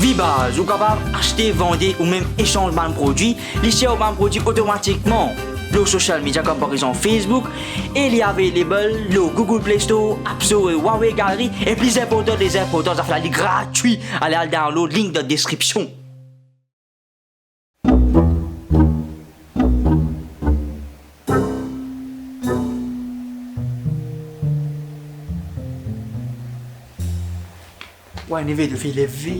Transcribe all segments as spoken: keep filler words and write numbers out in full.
Vibaz, ou kapav aste, vande ou mem esanz bann prodwi, li share ou bann prodwi otomatikman lor social media, konpareson Facebook, e li available lor Google Play Store, App Store, Huawei Gallery, e pli inportan, pli inportan, zafer la li gratwi. Ale al download, link dan description. Wa, ena vedo file vi.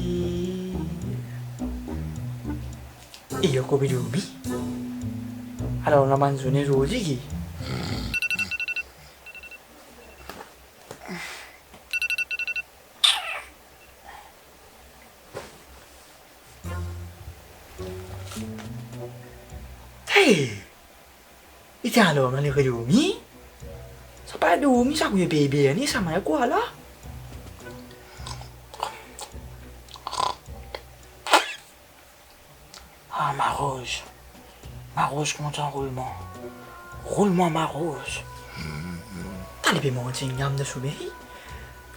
E yo kobe dormi. Alor, nou bann zourne zordi ki? Hey! Li ti alor, nou ale redormi. Sa pa dormi, sa gouye bebe, ni sa, me kwa la? Ah, Maroz. Maroz, kouma ti anroul mwa. Roul mwa, Maroz. Tale pe manti, nyam dan somey.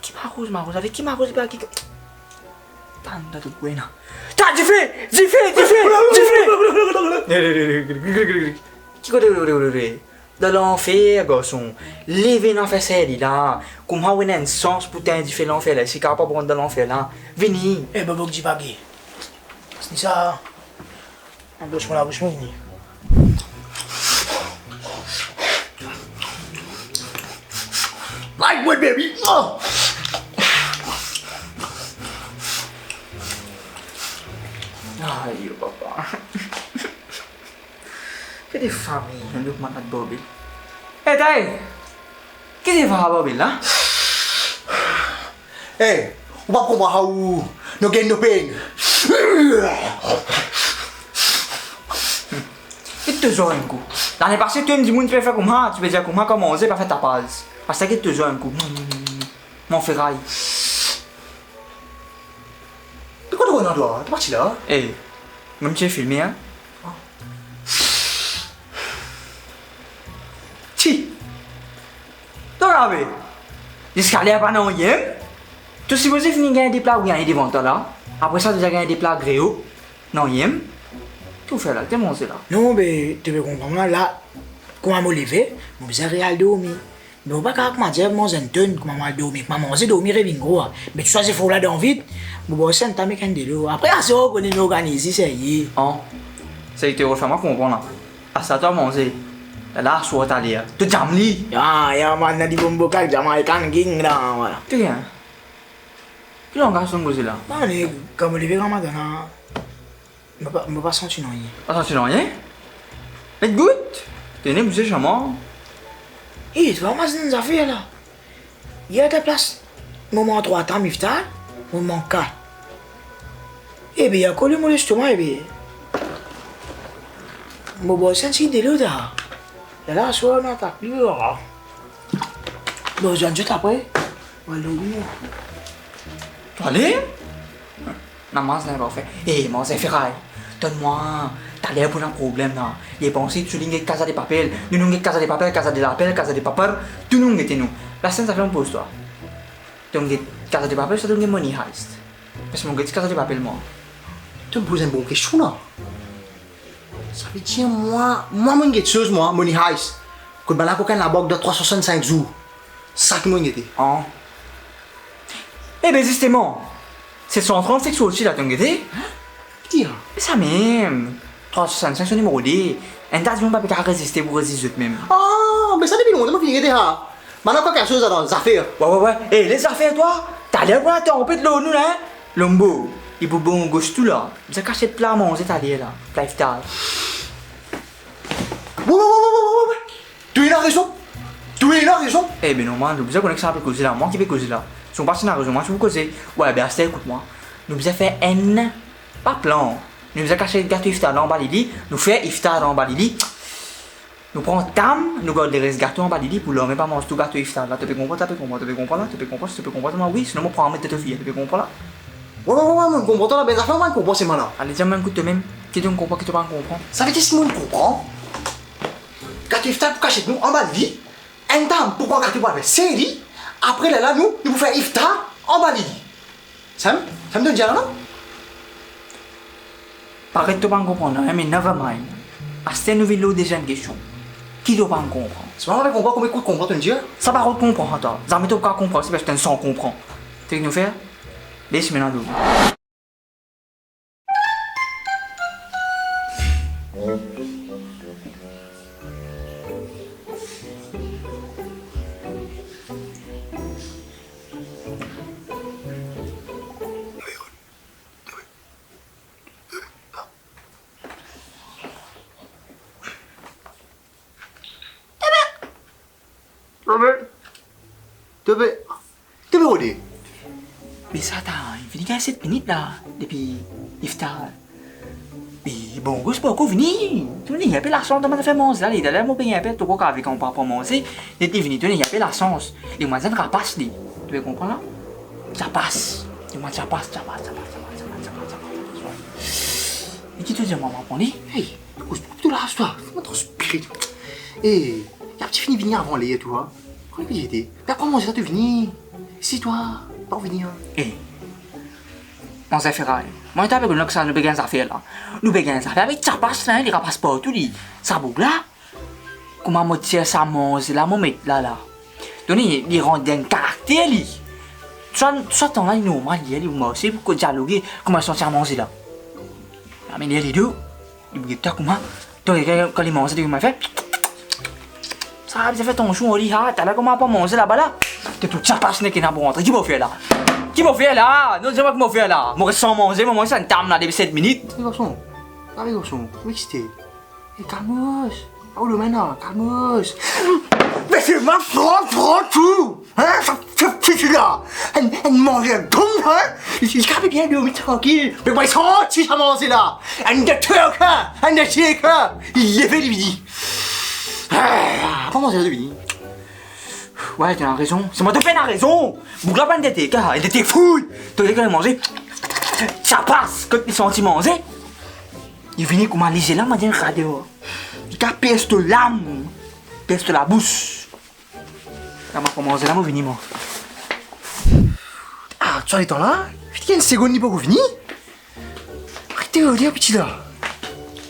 Ki Maroz, Maroz? Avek ki Maroz, pa ki? Tann dan to kwin la. Ta, dife! Dife! Dife! Dife! Ki kote, kote, kote, kote? Dan lanfer, garson. Leve, nou fer servi la. Kouma ou ena enn sans pou tegn dife lanfer la, si kapav pa pou rant dan lanfer la. Vini. Eh, bobo, ki dipage. Ni sa. Anbous mwa, anbous mwa, vini. Lightweight, baby. Oh! Ayo, papa. Ki de fami, nou malad bobil. Eh, Tay! Ki de fami bobil la? Eh, ou pa konpran sa ou, nou gagn nou pen. Get to zwa enn kou. Lane pase, to dimoun ti pe fer kouma, ti pe dir kouma, kan manze, pa fer tapaz. Aster get to zwa enn kou. Mon feray. Ki kote ou ena twa? To pa ti la? Eh, mem ti filme, hein? Ti. To kapav ziska ler pa nanye. To sipoze fini gagn de pla ou gagn devan twa la. Apre sa, to deza gagn de pla greo. Nanye. Ki ou fer la? Ki to manze la? Non, be, to pe konpran mwa la. Kouma mo leve, mo bizin re al dormi. Me mo pa kapav kouma dir manz enn tonn, kouma mo al dormi, kouma manze, dormi, revinn gro, a. Me to swazir fer la dan vid, mo bwar enn ta, me enn delo. Apre, aswar, ou kone nou organize, serye. An, sa ki to fer mwa konpran la. Aswar to manze. La, aswar taler. To jam li. Ya, ya, man, na dibom bokal, Jamaican King la, wala. To bien. Ki langaz to koze la? Non, me, kan mo leve gramatin la, Mo pa, mo pa santi nanye. Pa santi nanye? Met gout. Tene, bouze, sirman. Eh, to pa mazinn zafer la. Yer, dan plas mo manz trwa tam iftar, mo manz kat. Ebe, akoz mo lestoma, ebe, mo bwar enn ti delo ta. Lerla aswar, nou atak li, ah. Bon, zwenn zot apre. Mo al dormi, mwa. To ale? Na manz, na parfe. Eh, manz, feray. Donn mwa. Taler pou ena problem la. Li panse tou li get Casa de Papel. Nou, nou get Casa de Papel, Casa de Lapel, Casa de Papel. Tou nou gete nou. La sel zafer mo poz twa. To get Casa de Papel, sa to get Money Heist? Paski mo get Casa de Papel, mwa. To poz enn bon kestion la. Savedir mwa, mwa, mo get soz, mwa, Money Heist. Kot bann la kokenn labank dan trwa swasann-sink zour. Sa ki mo gete. An. Ebe, zisteman, se san trant-sink sorti la, to gete? Hein? Ki dir? Me sa mem. Trwa swasann-sink, so nimero de. Enn ta dimoun pa pe kapav reziste pou rezis zot mem. Ah, me sa depi lontan mo finn gete sa. Bann la kokenn soz dan zafer. Wi, wi, wi. Eh, les zafer twa. Taler pou ena tanpet lor nou la, hein? Lombo, li pou bon gos tou la. Bizin kasiet pla manze taler la. Pla iftar. Wi, wi, wi. To ena rezon. To ena rezon. Ebe non, mwa, nou bizin kone kisa pe koze la. Mwa ki pe koze la. Si ou pa ti ena rezon, mwa ti pou koze. Wi, be aster ekout mwa. Nou bizin fer enn, pa plan. Nou bizin kasiet gato iftar la anba lili. Nou fer iftar la anba lili. Nou pran tam, nou gard leres gato anba lili pou larme pa manz tou gato iftar la. To pe konpran, to pe konpran, to pe konpran la, to pe konpran, to pe konpran, mwa, wi, sinon mo pran met to fie, to pe konpran la. Wi, wi, wi, wi, mo konpran twa la, be zafer mwa mo konpran selman la. Ale, dir mwa enn kout to mem, ki to konpran, ki to pa konpran. Savedir si mo konpran, gato iftar pou kasiet nou anba lili, enn tam pou pran gato pou al fer seri, apre lerla nou, nou pou fer iftar anba lili. Sa mem, sa mem to dir la, non? Paret to pa'nn konpran nanye, me never mind. Aster nou vinn lor deziem kestion. Ki to pa'nn konpran? Si mo pa konpran, kouma to konpran, to dir? Sa pa rod konpran, twa. Zame to pa konpran, se parski to enn san konpran. Tek nou fer? Les mwa ena dou. To pe, to pe, to pe rode. Me sa ta, li fini gagn set minit la, depi iftar. Me bon, gos pa ankor vini. To ena inpe lasans dan bann zafer manze la, li, taler mo pe gagn inpe, to krwar avek an papa manze, li vini, to ena inpe lasans. Li, mo enn rapas li. To pe konpran la? Rapas. Li, mo rapas, rapas, rapas. E ki to dir, mo pran li? Hey, koz pou to la, twa. Mo transpire. Eh, li ti fini vini avan ler, twa. Kouma li ete? Li pran manze la, to vini. Si twa, pa vini, an. Eh, mon zafer, mo, ta pe konn ki sa nou pe gagn zafer la. Nou pe gagn zafer avek rapas la, li rapas partou li. Sa boug la, kouma mo tir sa manze la, mo met la la. Donk li, li rant dan karakter li. Sa, sa tan la, li normal, li, li marse, pou dialoge, kouma li santi sa manze la. Amenn li dou. Li bouge ta kouma. Donk, kan, kan li manze, li kouma fer. Sa, li fer tansion, li, ha, taler kouma pa manze laba la. Te tou rapas nek ena pou rantre. Ki mo fer la? Ki mo fer la? Non, dir mwa ki mo fer la. Mo res san manze, mo manz sa enn tam la depi set minit. Hey, garson. Hey, garson. Mo exite. Hey, kalmos. Pa ou domenn la, kalmos. Me se mwa, pran, pran tou. Hein, sa, sa, sa, sa la. Enn, enn manze, boum, hein. Li, li kapav bien dormi trankil. Me mwa, santi sa manze la. Enn de tir, enn de tir. Li leve, li vini. Ah, pa manze la, li vini. Wey, to ena rezon. Se mwa, to pena rezon. Boug la pa enn de tir, enn de tir fou. To dir ki manze. Rapas, kot li santi manze. Li vini kouma li, se la, mo dir, rade. Li kapav pers to lam. Pers to labous. La, mo komanse la, mo vini, mwa. Ah, to letan la? Fini enn segonn, li poko vini. Aret dir, piti la.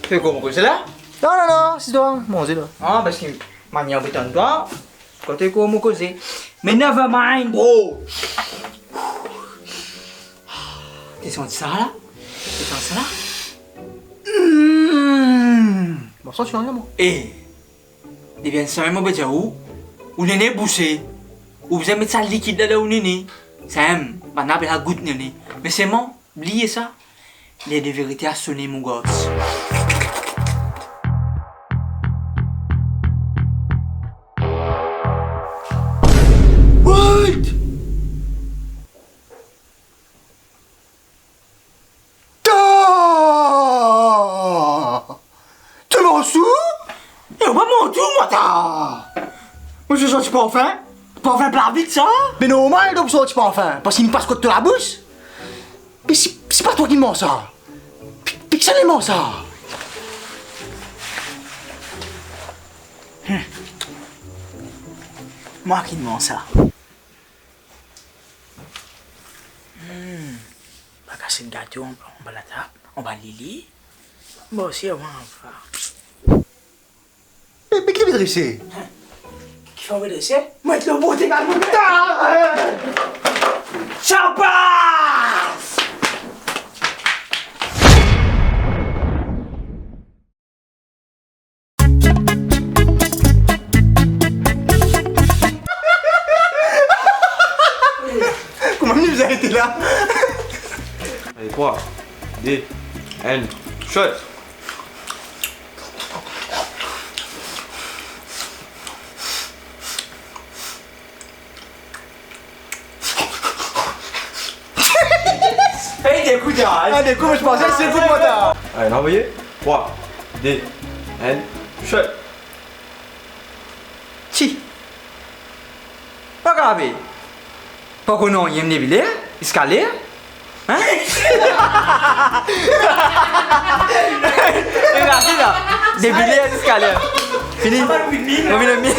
Finn koz la? Non, non, non, si twa, manze la. Ah, parski manier mo tann twa, kote koz mo koze. Me never mind, bro. To santi sa la? To santi sa la? Hmm. Mo santi nanye, mwa. Eh. Ebien, sa mem mo pe dir ou, ou nene bouse, ou bizin met sa likid la dan ou nene. Sa mem, bann la apel sa gout nene. Me selman, bliye sa, ler de verite a sone, mo gars. Wait! Ta! To manz tou? E, ou pa manz tou, mwa, ta! Mo santi parfin. Parfin pla vit, sa? Me normal, donk, santi parfin, parski li pas kot to labous. Me si, si pa twa ki manz sa, ki, kisannla manz sa? Hmm. Mwa ki manz sa. Hmm. Pa kas enn gato anba, anba latab, anba lili. Bon, si, anba, anba. Me, me ki to pe drese? Ki fer mo pe drese? Mo et lo bote, gard mo. Chapas! Kouma nou bizin arete la? Ale, trwa, de, enn, shot. Ey, dekout, ah. Ah, dekout, mo ti panse se pou mwa, ta. Ale, nou avoye. Trwa, de, enn, shot. Ti. Pa grave. Pa konn nanye depi ler, ziska ler. Hein? Regarde la. Depi ler ziska ler. Fini. Mo vinn vini.